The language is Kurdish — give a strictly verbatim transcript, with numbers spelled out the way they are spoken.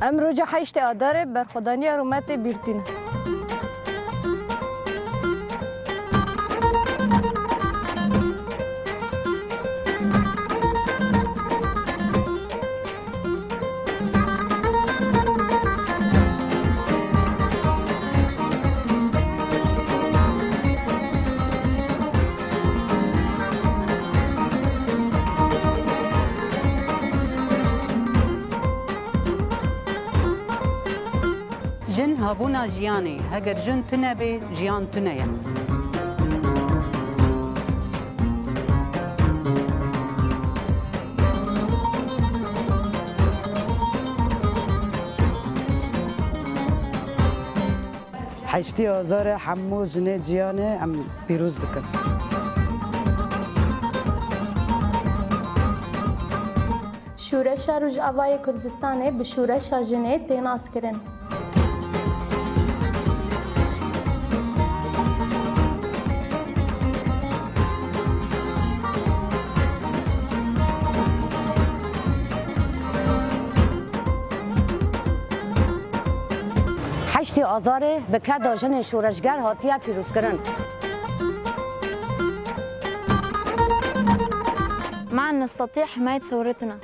Em roja heştê Adarê berxwedaniya rûmetê bîr tînin. Jin hebûna jiyanê, heger jin tune bê, jiyan tune ye. Heştê Azarê hemû jinê cîhanê em pîroz dikin. Şûreşa Rojavayê Kurdistanê bi şûreşa jinê tê naskirin. Heştê Azarê bi keda jinên şoreşger hatiye pîrozkirin. معا نستطيع حماية ثورتنا.